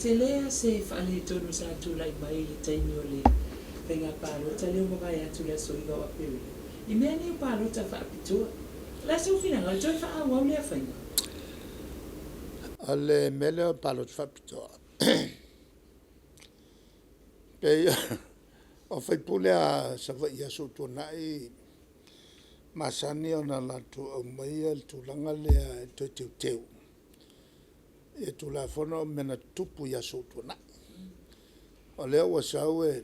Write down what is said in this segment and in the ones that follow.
tele lava se faaletonu sa tulai mai i le taimi o le faiga palota lea ua mavae atu i le aso 9 o Aperila, i mea nei o palota faapitoa. O le a sou finagalo, toe faaauau lea faiga? O le mea lea o palota faapitoa, pei o faipule lava o Savaii i aso ua tuanai, e masani ona latou aumaia le tulaga lea e toe teuteu ia Tulafono o mea na tutupu i aso ua tuanai. O lea ua sau e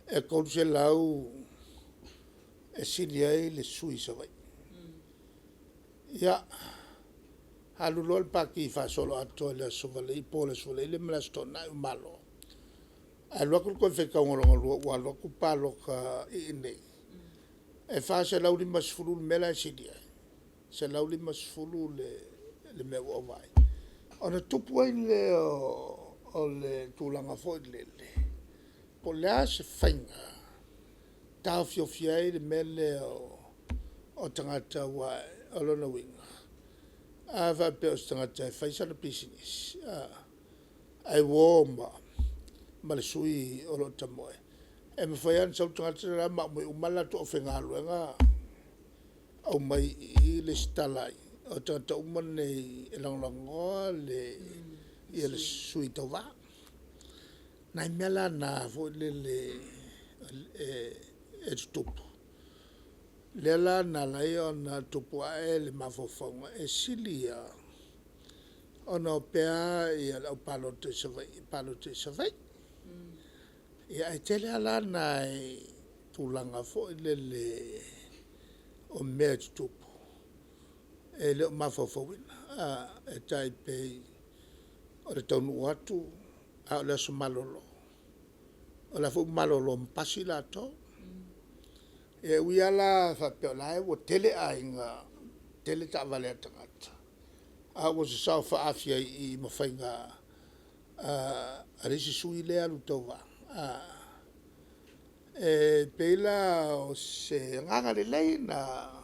300 e sili ai le sui i Savaii. Ia, alu loa le Pati faasoloatoa i le Aso Faraile po o le Aso Faraile ma le Aso Toonai ua malo, ae alu atu le toe faitauga lona lua ua alu atu palota i inei, e 450 le mea la e sili ai, 150 le mea ua ova ai. Ona tupu ai lea o le tulaga foi lele, po o le a se faiga e taofiofi ai le mea lea o tagata aua o lona uiga, a faapea o se tagata e fai sana pisinisi ae uo ma le sui o lo o tamoe, e mafai lava ona sau le tagata le la ma aumai uma lava le latou aufaigaluega aumai i i resitala ai. O tagata uma nei e lagolagoa le sui tauva. O nai mea la na foi lele e tutupu, lea la na ala ai ona tupu ae le mafaufauga e sili ia ona o pea le au palota i Savaii e palota i Savaii. Ia ae tele lava la nai tulaga foi lele o mea e tutupu e le o mafaufauina. E tai pei o le taunuu atu a o le aso malolo, o la foi ua malolo ma pasi latou. E ui lava la faapea o la ua tele aiga, tele taavale a tagata, a ua sasao faaafi ai i i ma faiga a le isi sui lea e alu e tauva. E pei la o se agaga lelei na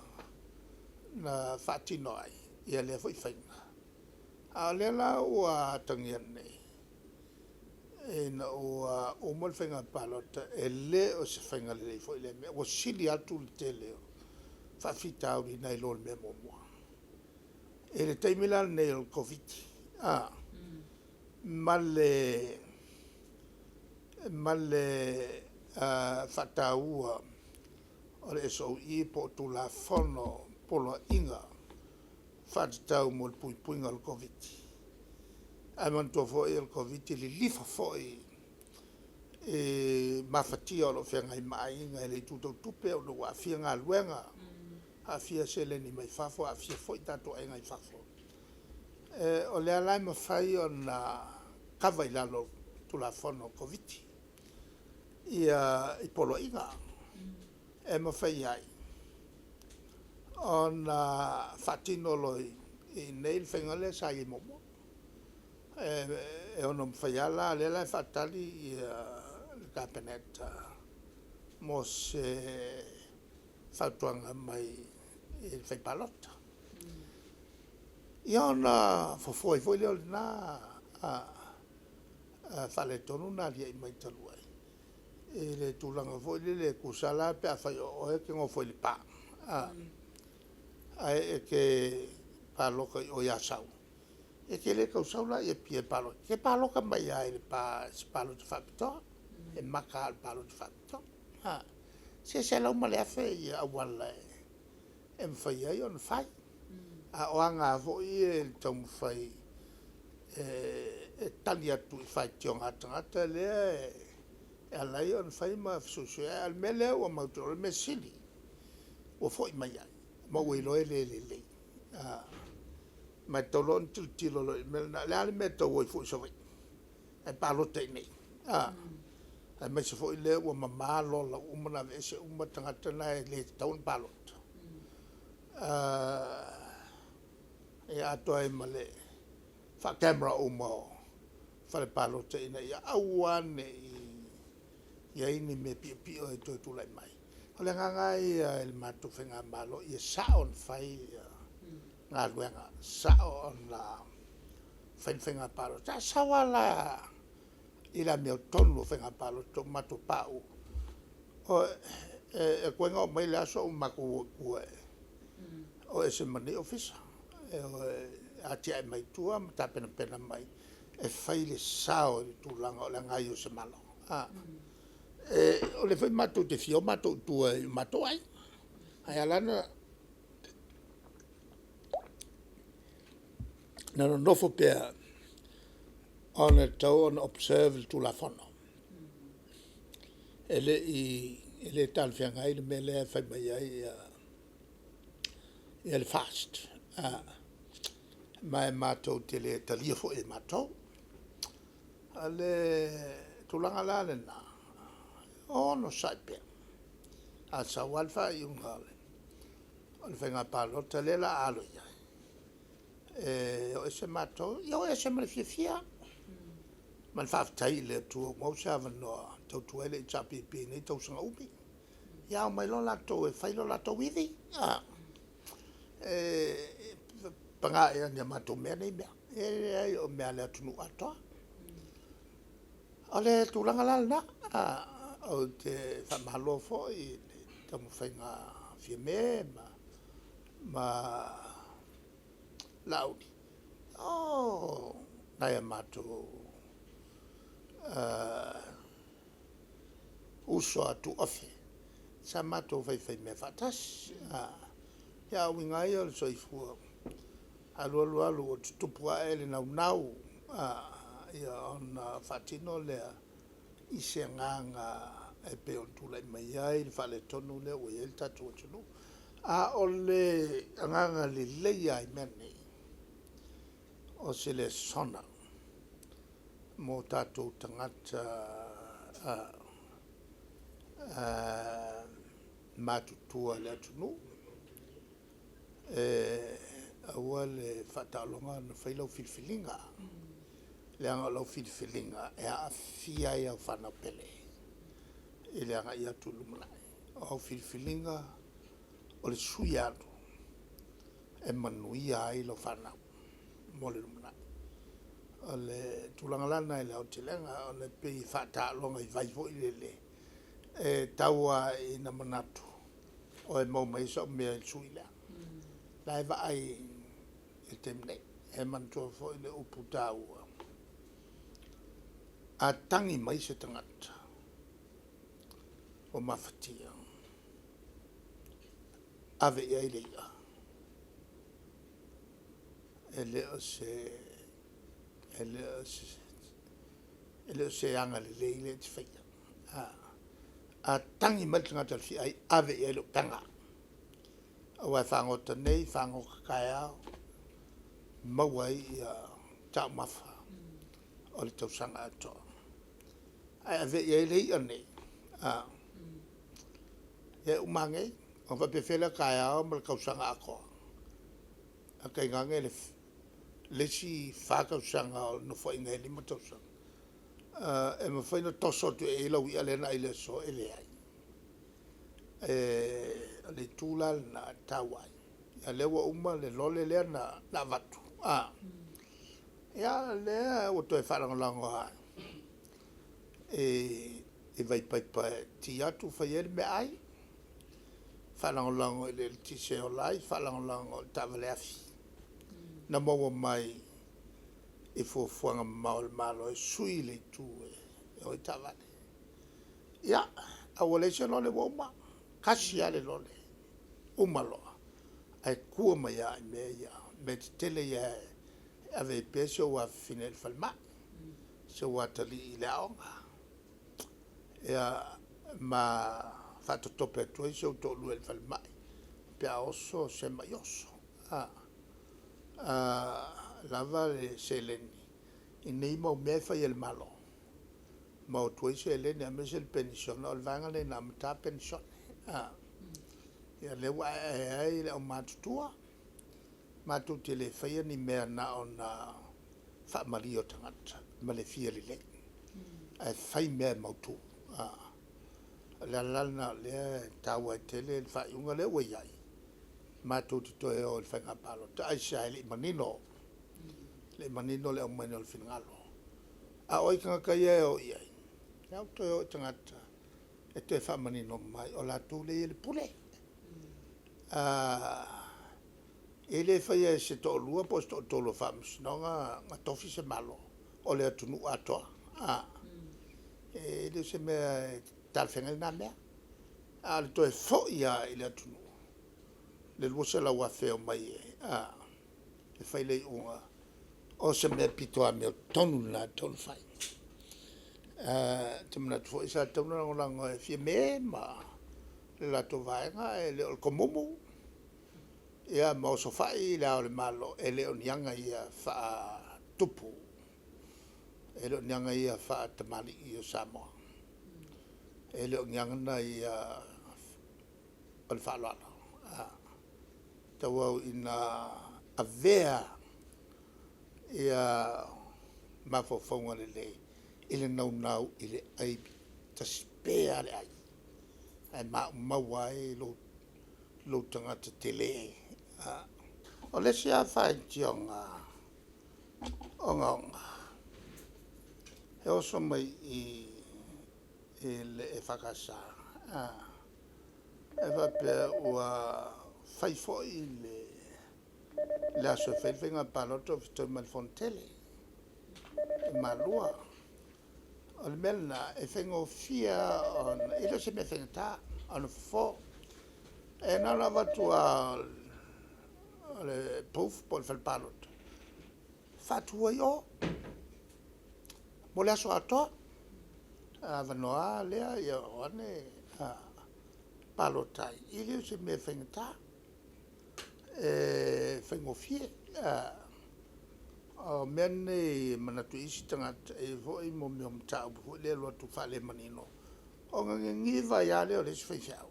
faatino ai ia lea foi faiga, a o lea la ua atagia nei, ina ua uma le faiga palota, e le o se faiga lelei foi lea mea, ua sili atu le tele o faafitauli nai lo le mea muamua. I le taimi la lenei o le Koviti-19 ma le faataua o le SOE po o Tulafono o Poloaiga Faatatau mo le Puipuiga o le Koviti-19. Ae manatua foi o le Koviti-19 e lilifa foi i mafatia o lo o feagai ma aiga i le itu tau tupe ona ua aafia galuega, aafia seleni mai fafo, aafia foi tatou aiga i fafo. O lea la e mafai ona kava i lalo o Tulafono o le Koviti-19 i poloaiga e mafai ai ona faatino loa i inei le faiga lea sa i ai muamua. E ono mafai lava la, o lea la e faatali le Kapeneta mo se fautuaga mai i le fai palota. Ia ona fofo ai foi lea o lena faaletonu na aliae mai talu ai i le tulaga foi lele, tusa la pe afai o oe e te nofo i Lepa ae e te palota i o i Asau, e te le tau sau la i Apia e palota ai, e te palota mai lava i Lepa i se palota faapitoa, e maka lava o le palota faapitoa. Se 100,000 auala e mafai ai ona fai, a o aga lava foi ia i le taumafai e tali atu i faitioga a tagata lea e ala ai ona fai ma fesuisui ai. A o le mea lea ua mautinoa, o le mea sili ua foi mai ai ma ua iloa e le lelei. Ma e tatau loa ona tilotilo loa i le mea lena. O le a le mea e tau o ai fua i Savaii ae palota i inei, a? Aemaise foi lea ua mama lola ua uma ona aveese uma tagata na e le tatau ona palota. Ia atoa ai ma le faa-camera uma o fale palota ina ia aua lava ne i i ai ni mea piopio e toe tulai mai. O le agaga lava ia i le matou Faigamalo ia sao ona fai galuega, sao ona fai le faiga palota. Ae sau lava la i le amiotonu o faiga palota ua matou pauu. E tuai ona oo mai le aso ua matou o i tua e o ese ma nei Ofisa. E o e atiae mai tua ma tapenapena mai e fai le sao i le tulaga o le a gaoioi ai se Malo. O lea foi matou te fia o matou i tua i o matou aiga. Ae ala ona nonofo pea ona e tatau ona observe le Tulafono. E le talafeagai le mea lea e fai mai ai le FAST ma e matou te le talia foi e matou. O le tulaga la lena, onosai pea, a sau lava le faaiuga o le Faiga Palota lea o le a alo i ai, e o ese matou, ia o ese ma le fiafia ma le faafetai i le Atua ua maua se avanoa e tautua ai le HRPP i nei tausaga umi. Ia omai loa latou e fai lo latou ivi. Paga ea i a matou mea nei mea, e leai o mea a le atunuu atoa. O le tulaga la lena, ou te faamalo foi i le taumafaiga a Fiame ma Laauli, o nai a matou uso a tuofe sa matou faifaimea faatasi. A o uiga lava ia o le soifua, alu alu alu ua tutupu ae le naunau ona faatino lea i se agaga e pei ona tulai mai ai le faaletonu lea ua i ai le tatou atunuu. A o le agaga lelei lava i mea nei, o se lesona mo tatou tagata matutua i le atunuu, aua le faataologa ona fai lau filifiliga, leaga o lau filifiliga e aafia ai au fanau pele i le agai atu i le lumanai. O au filifiliga o le sui e alu e manuia ai lau fanau mo le lumanai. O le tulaga la lena i le aotelega, ona e pei e faataaloga i vai foi lele, e tau lava ina manatu e maua mai ai sau mea i le sui lea. O la e vaai i le taimi nei. E manatua foi le upu taua, a tagi mai se tagata ua mafatia, ave i ai le i'a. E le o se agalelei lea e te faia. A tagi mai le tagata i le feai, ave i ai le upega, aua e fagota nei, fagota taeao, maua ai taumafa o le tausaga atoa. Ae ave i ai le ia nei, ia e uma ane ona faapefea lea o taeao ma le tausaga atoa. Ae tainane le isi 4 tausaga o le Nofoaiga e 5 tausaga. E mafai ona toso atu e i ai lau ia lea na ai i le aso? E leai. O le itu la lena e taua ai. A o lea ua uma le lole lea na avatu, ia lea ua toe faalagolago lava i vai paipa e ki atu fai ai le meaai, faalagolago i le eletise e ola ai, faalagolago i taavale afi na maua mai i fuafuaga mamao a le Malo e sui le itu e o ai taavale. Ia, ae ua leai se lole ua uma, tasi lava le lole uma loa, ae tua mai lava i mea ia, mea tetele ia e ave ai pea si ou afafine i le falemai, si ou atalii i le aoga, ia ma faatotope atu ai si ou toalua i le falemai pe a oso se mai oso. Lava le seleni i nei mau mea e fai e le Malo, maua atu ai seleni aemaise le penisione. O le vaega lenei na amata penisione, ia lea ua aeae ai le aumatutua. Matou te le faia ni mea na ona faamalie o tagata ma le fia lelei, ae fai mea e mautu. O le ala la lena o lea e taua ai tele le faaiuga lea ua i ai, matou te toe o i le faiga palota. Aisea? E le i manino. Le i manino le aumaiga o le finagalo. A o ai tagata ia e o i ai? Lea ua toe o i tagata e toe faamanino mai, o latou lea e i ai le pule. E le faia e se toalua po o se toatolu o Faamasinoga na tofi se Malo, o le atunuu atoa. E le o se mea e talafeagai lena mea. A o le toe foi lava i le atunuu, le 200,000 e omai e, e fai le iuga, o se mea pito amiotonu lena e tatau ona fai. Ou te manatu foi sa tatau ona lagolago e Fiame ma le latou vaega ae le o le Komumu ia ma osofai le Ao o le Malo, e le o ni aga ia faatupu, e le o ni aga ia faatamalii o Samoa. E le o ni aga na ia o le faaaloalo. Tauau ina avea ia mafaufauga lelei i le naunau i le ai tasi pea le ai, ae maumau ai lou tagata tele. O le isi lava faitioga ogaoga, e oso mai i i i le EFKS, e faapea ua fai foi le aso e fai ai le faiga palota o fetau ma le Fonotele i Malua. O le mea lena, e faigofie lava ona, e le o se mea faigata ona fofo. E na ona avatu lava o le booth po o le fale palota, faatu ai i o mo le aso atoa. A avanoa lava lea, ia o ane palota ai. E le o se mea faigata, e faigofie. O mea nei e manatu ai isi tagata, e i ai foi mo mea o mataupu foi lea e alu atu faalemanino, ona niniva ai lava lea o le isi faifeau,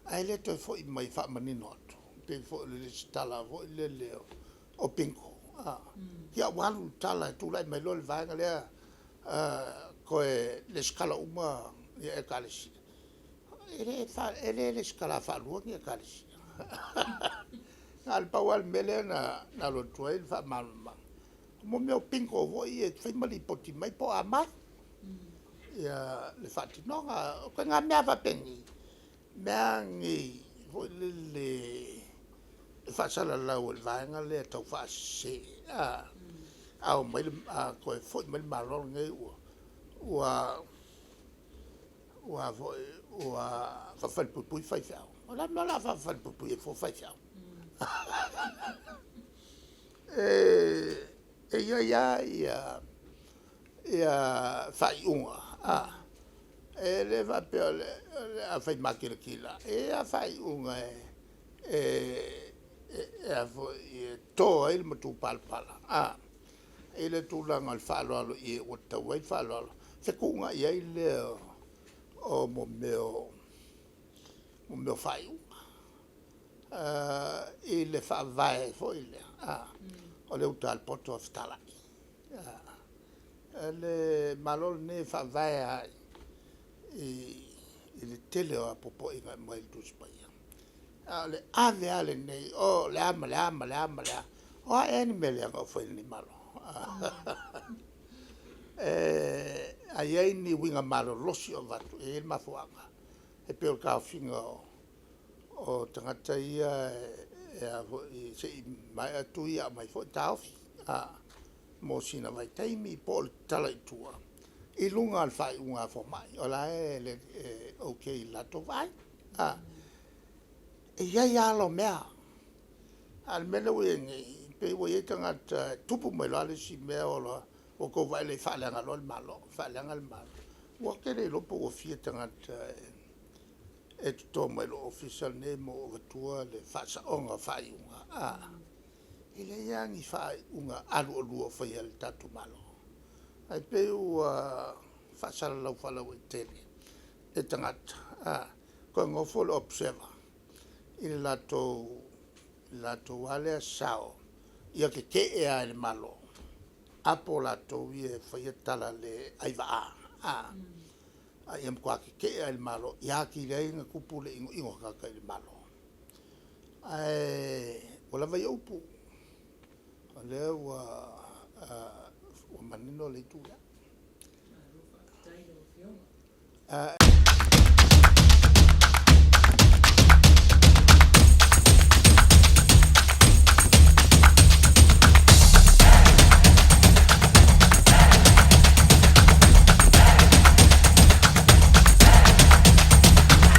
ae le toe foi mai e faamanino atu. E pei foi o le resitala foi lele o bingo. Ia ua alu le tala e tulai mai loa le vaega lea toe resitala uma Ekalesia. E le resitala faalua ni Ekalesia. Na o le pau lava le mea lea na alu atu ai le faamalamalamaga, mo mea o bingo foi ia e fai ma lipoti mai po o a mai le faatinoga. O ituaiga mea lava faapenei, mea lava nei foi lele e faasalalau e le vaega lea taufaasese, a omai a toe foi mai le Malo lenei ua falepuipui faifeau. O le a le mea o le a falepuipui ai fua faifeau? E i ai lava faaiuga, e le faapea o le a fai makilatila. E i ai lava faaiuga e to ai le matupalapala i le tulaga o le faaaloalo i e ua tatau ai le faaaloalo, fetuunai ai lea o mea o faaiuga i le faavae foi lea, o le uta a le poto e fetalai. O le Malo lenei e faavae lava i le tele o apoapoaiga e aumai i le Tusi Paia. A o le ave lava lenei, o le a ma le a ma le a ma le a, o a ea ni mea leaga o fai e lenei Malo? A i ai ni uiga malolosi o avatu, e i ai le mafuaaga. E pei o le taofiga o tagata ia se i maea tui aumai foi taofi mo sina vaitaimi po o le tatala i tua i luga o le faaiuga a fomai, o la e okay i le latou vaai. E i ai lava ala o mea, a o le mea lea ua i ai nei, pei ua i ai tagata e tupu mai loa le isi mea o loa, ua outou vaai la i ai ua faaleaga loa le Malo, faaleaga le Malo. Ou te le iloa po ua fia tagata e toto mai i lou ofisa lenei ma ou avatua le faasaoga o faaiuga. E leai lava ni faaiuga alualua o faia e le tatou Malo, ae pei ua faasalalau faalauaitele e tagata, toe nofo le observer i le latou lava lea sao ia tetee lava i le Malo, apo latou ia e faia tala le aivaa, a ia matua tetee lava i le Malo ia atili ai ona tupu le inoino o tagata i le Malo. Ae ua lava ia upu. O lea ua ua manino le itu lea. Malo faafetai lau Afioga.